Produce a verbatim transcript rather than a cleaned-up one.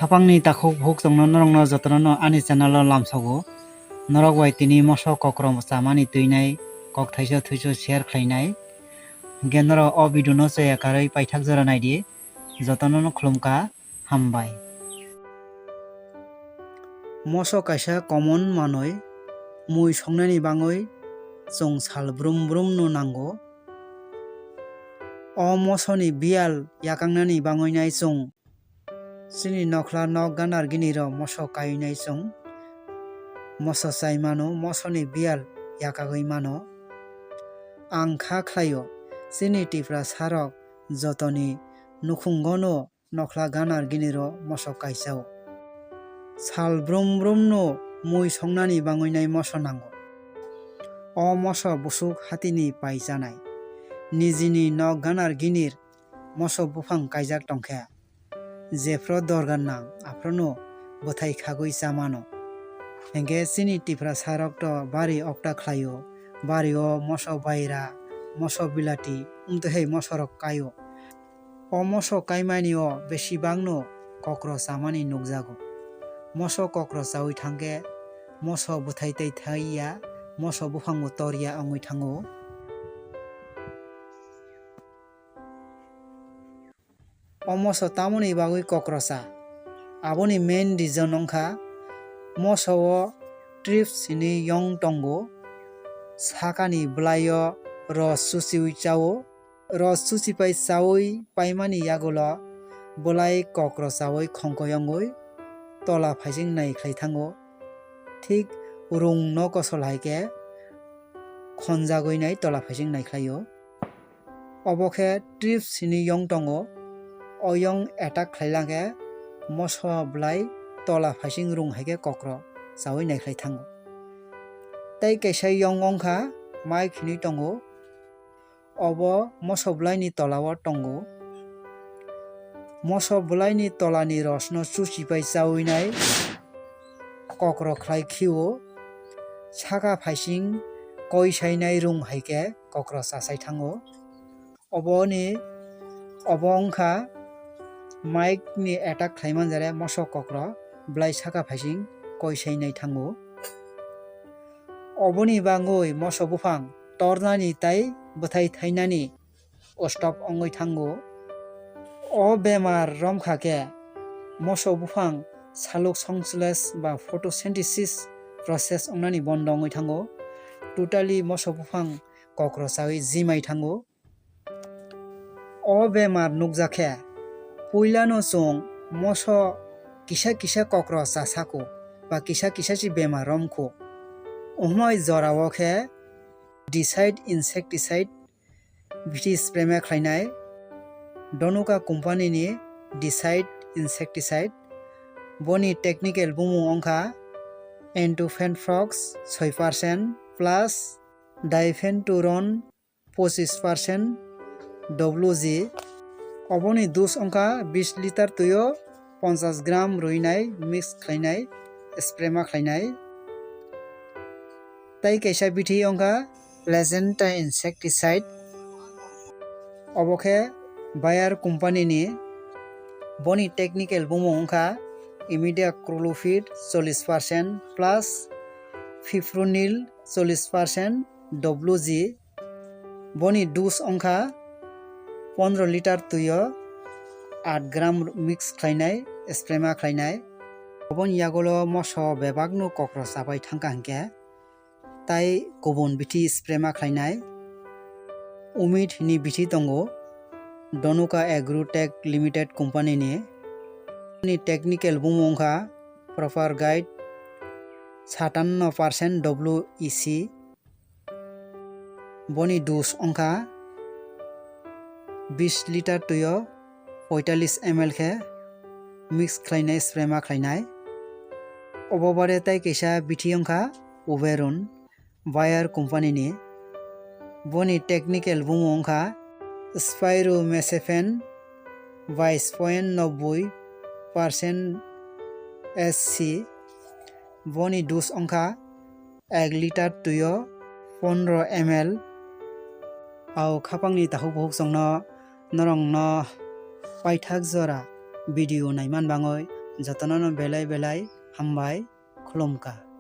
Khapangni takhuk bukhuk chwngno norokno jotono no ani channel o lamsogo. Norok bai tini moso kokrom chamani twinai kok thaisa thuisu share khlainai. Hwnkhe norok o video no chaya karwi paithak jora naidi. Jotono no khulumkha, hambai. Moso kaisa common manwi, mui songnani bangwi chwng sal brum brum no nango. O mosoni biyal yakangnani bangwi nai chwng chini nokhla nok ganar giniro moso kaiwi nai chwng moso chai mano, mosoni biyal yakagwi mano. Ang kha khlaio, chini Tiprasarok jotoni nukhungono nokhla ganar giniro moso kaisao. Sal brum brumno mui songnani bangwi nai moso nango. O moso busuk hatini pai chanai. Nijini nok ganar ginir moso buphang kaijak tongkhe, jephru dorgar nang aphruno bwthai khagwi chamano. Hwnkhe chini Tiprasarok to bari okta khlaio, bario moso baira, moso bilati, umtwi hai mosorok kaio. O moso kaimani o besibakno kokro chamani nukjago. Moso kokro chawi thangkhe moso bwthai tei thaiya, moso buphango torya wngwi thango. O moso tamoni bagwi kokro cha? Aboni main reason wngkha moso o trips hwnwi yong tongo, sakani bwlaio rw chuchiwi chao. Rw chuchipai chaui paimani yagulo bwlai kokro chaui khongkoi wngwi tola phaising nai khlai thango. Thik rung no kosol hai khe khonjagwi nai tola phaising nai khlaio. Obo khe trips hwnwi yong tongo. O yong attack khlai lang khe moso bwlai tola phaising rung hai khe kokro chaui nai khlai thango. Tei kaisa yong wngkha mike hwnwi tongo. Obo moso bwlaini tolao tongo. Moso bwlaini tolani rosno chuchipai chaui nai kokro khlai khio. Saka phaising koi sainai rung hai khe kokro chasai thango. Oboni, obo wngkha mike ni attack khlai manjare moso kokro bwlai saka phaising koi sainai thango. Oboni bagwi moso buphang tornani tei bwthai thainani stop wngwi thango. O bemar romkha khe moso buphang saluk songchles ba photosynthesis process wngnani bondo wngwi thango. Totally moso buphang kokro chaui jimai thango. O bemar nukjak khe puilano chwng moso kisa kisa kokro chasakho ba kisa kisa se bemar romkho. Ohmai jorao khe Decide insecticide bithi spray ma khlainai. Donuka company ni Decide insecticide. Boni technical bumung wngkha Entufenfrox soi percent plus diphenturon pochis percent W G. Oboni dos wngkha bis litar twio ponchas gram rwinai mix khlainai, spray ma khlainai. Tei kaisa bithi wngkha Legenta insecticide. Obo khe Bayer company ni. Boni technical bumung wngkha imidacloprid chollish percent plus fipronil chollish percent W G. Boni dos wngkha pondro litar twio aat gram mix khlainai, spray ma khlainai. Oboni yagulo moso bebakno kokro chabai thangkha hinkhe, tai kubun bithi spray ma khlainai. Umid hwnwi bithi tongo, Donuka Agrotech Limited company ni. Boni technical bumung wngkha Proper Guide satanno percent W E C. Boni dos wngkha bis litar twio poitalis M L khe mix khlainai, spray ma khlainai. Obo bare tai kaisa bithi wngkha Uberun, Bayer company ni. Boni technical bumung wngkha Spiromacefan bais point nobboi percent S C. Boni dos wngkha ek litar twio pondro M L. Au khapangni takhuk bukhuk chwngno norokno paithak jora video naiman bangwi jotono no belai belai hambai khulumkha.